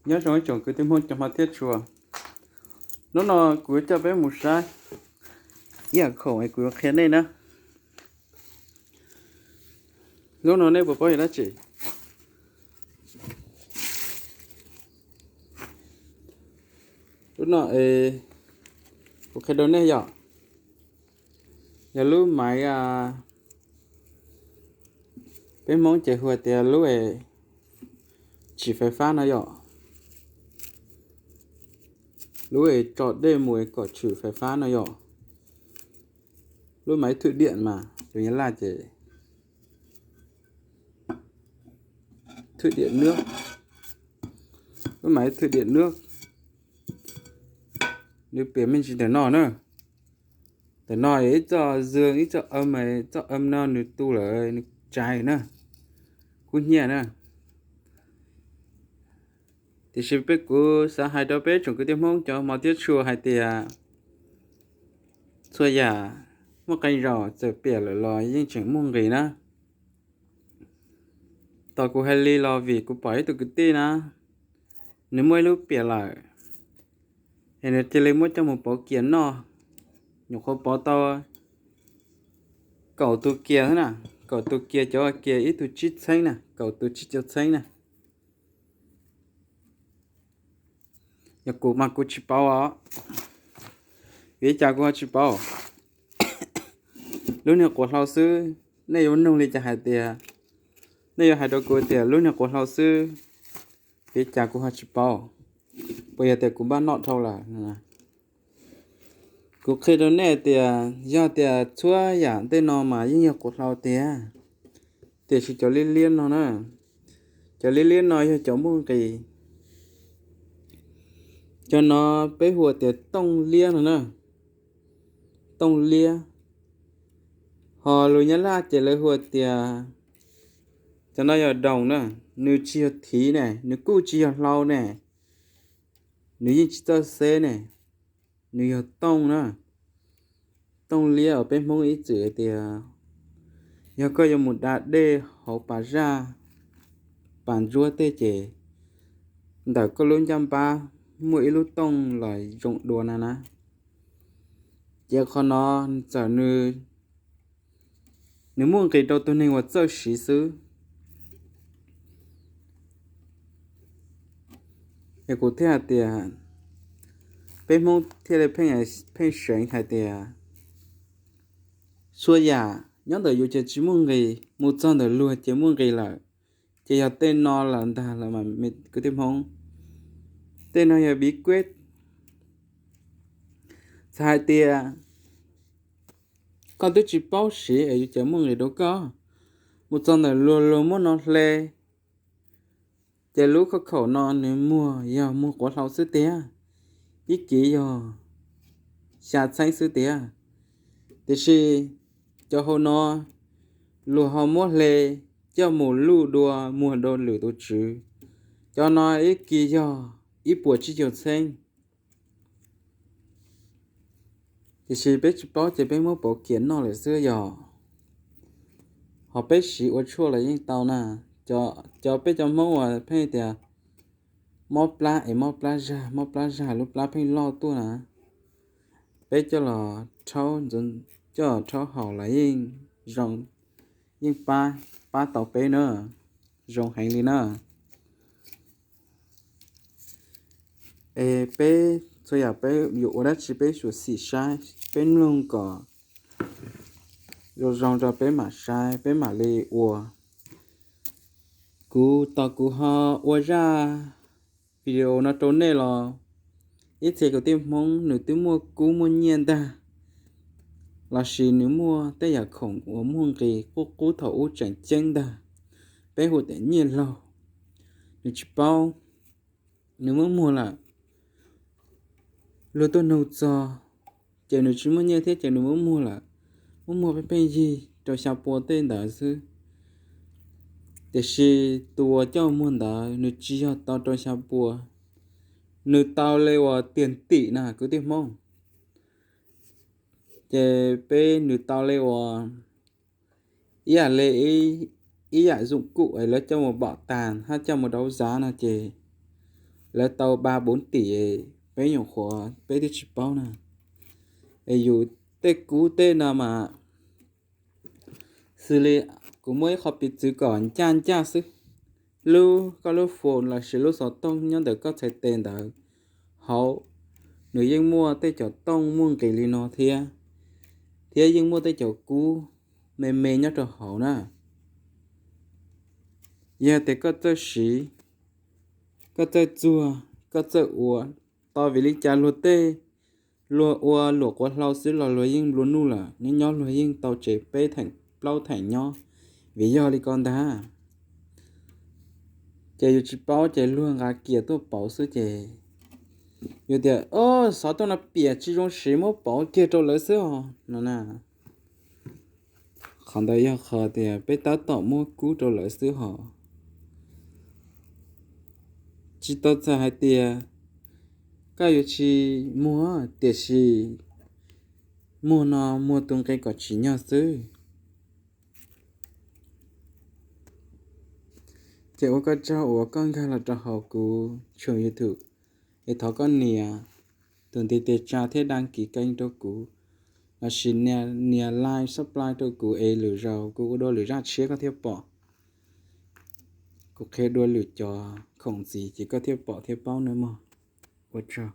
Nyob zoo ib tsoom kwv tij Hmoob cov hmov thiab tshua. Hnub no kuv yuav coj peb mus saib ib yam khoom es kuv yuav qhia nej na. Lub no nej puas paub yog dab tsi? Lub no es kuv qhia rau nej yom, yog lub maiv, peb Hmoob ces hu tias lub es tsim fais fab no yom. Lub es tso dej mus kom tsim fais fab no yom. Lub maiv thwm diam mas tus Nyab Laj ces thwm diam nwb, lub maiv thwm diam nwb. Nws piam me ntsis ntawm no na. Ntawm no yog ib txoj zoo, ib txoj, txoj no nws tu lawm nws tsaiv na, kub hnyiab na. Tiam sis peb, kuv xav hais rau peb tsoom kwv tij Hmoob cov hmov thiab tshua hais tias txhua yam muaj qee zaus txawm piam lawm los yeej tseem muaj nqis na. Tom kuv hais li los vim kuv pom ib tug kwv tij na, nws muaj ib lub piam lawm, es nws cia li muab coj mus pauv kias noj. Nyuam qhuav pauv tau kaum tus kias na, kaum tus kias, cov kias ib tug tsib txheeb na, kaum tus tsib caug txheeb na. Yog kuv mas kuv tsis pauv os. Vim li cas kuv ho tsis pauv? Lub niag quav hlau xwb, nej yuav nug li cas hais tias, nej yuav hais rau kuv tias lub niag quav hlau xwb, vim li cas kuv ho tsis pauv? Puas yog tias kuv npaj noj dhau lawm? Kuv qhia rau nej tias yog tias txhua yam ntej no mas yeej yog quav hlau tiag, tiam sis cov liab liab no na, cov liab liab no yog cov muaj nqis. Cov no peb hu tias tooj liab no na, tooj liab. Ho lus Nyab Laj ces lawv hu tias, cov no yog doos na, nws tsis yog thiv ne, nws kuj tsis yog hlau ne, nws yeej tsis txawj xeb ne, nws yog tooj na. Tooj liab uas peb Hmoob ib txwm hais tias yog koj yuav mus da dej hauv pas zaj, pas ntsuab tej ces ntawm koj lub ncaj npab muaj ib lub tooj los zoo dua na na. Ces qhov no txawm nws muaj nqis rau tus neeg uas txawj siv xwb. Es kuv thiaj hais tias, peb Hmoob thiaj li pheej seev hais tias txhua yam nyob ntawm yus ces tsis muaj nqis, mus txog ntawm luag ces muaj nqis lawm. Ces yog tej no lawm ntag los mas kwv tij Hmoob, tej no yog bí quyết. Txhais hais tias koj twb tsis paub siv es yus ces muaj nqis rau koj. Mus txog ntawm luag, luag muab no hle, ces lub khauj khaum no nws muag yog muag quav hlau xwb tiag, ib kiv yog xya txheeb xwb tiag. Tiam sis cov hauv no luag ho muab hle coj mus luj dua muag dua lwm tus tswv. Cov no ib kiv yog ib puas tsib caug txheeb. Tiam sis peb tsis paub ces peb muab pauv kiag noj lawm xwb yog. Ho peb siv ua tshuaj los yeej tau na. Cov peb cov Hmoob uas pheej tias mob plab es mob plab zag, mob plab zag lub plab pheej loj tuaj na, peb coj los rhaub, coj los rhaub haus los yeej zoo, yeej pab, pab tau peb na, zoo heev li na. Es peb txhua yam peb yuav ua dab tsi peb xyuam xim saib, peb mloog kom zoo zoo rau peb mam saib peb mam li ua. Kuv tos kuv ho ua zaj video no rau nej los, ib txhia kwv tij Hmoob nws twb muaj kub muaj nyiaj ntag, lossis nws muaj tej yam khoom uas muaj nqis qub qub thaum ub tseem ceeb ntag, peb hu tias nyiaj laug, nws tsis paub, nws muab muag lawm. Luag tuaj nug txog, ces nws tsis muaj nyiaj thiab ces nws muab muag lawm, muab muag pheej pheej yig rau xya pua tej ntawd xwb. Tiam sis tus uas coj muag ntawd nws tsis yog tau rau xya pua, nws tau li uas tiag tim na kwv tij Hmoob. Ces peb nws tau li uas ib yam li ib yam zoom kum es lawv coj mus bom tas hab coj mus dau zav no ces lawv tau ba puv tim, peb nyuam qhuav peb twb tsis paub na. Es yus tej kub tej no mas xws li kuv muaj ib qho piv txwv kom ncaj ncaj xwb, lub koj lub phone lossis lub xov tooj nyob ntawm koj txhais tes ntawd hauv, nws yeej muaj tej cov tooj muaj nqis li no thiab, thiab yeej muaj tej cov kub me me nyob rau hauv na. Yog tias koj txawj siv, koj txawj txuag, koj txawj ua, tau vim li cas luag tej, luag ua luam quav hlau xwb los luag yeej nplua nuj lawm, nyob nyob luag yeej tau tsev peb theem plaub theem nyob, vim yog li ko ntag. Ces yus tsis paub ces luag nqa kiag tuaj pauv xwb ces yus tias, o, xov tooj no piam tsis zoo siv, muab pauv kiag rau lawv xwb os no na. Qhov ntawd yog qhov tias peb tab tom muab kub rau lawv xwb hos. Tsis tau txhais hais tias koj yuav tsis muag, tiam sis muag no muag tus nqi kom tsim nyog xwb. Ces ua koj tsaug uas koj nkag los rau hauv kuv tshooj YouTube, es thov koj nias tus ntiv tes tsa thiab đăng ký kênh rau kuv, lossis nias like, subscribe rau kuv es lwm zaus kuv ua dua lwm zaj tshiab koj thiaj pom. Kuv qhia dua lwm cov khoom ntxiv ces koj thiaj pom thiab paub nawb mog. Ua tsaug.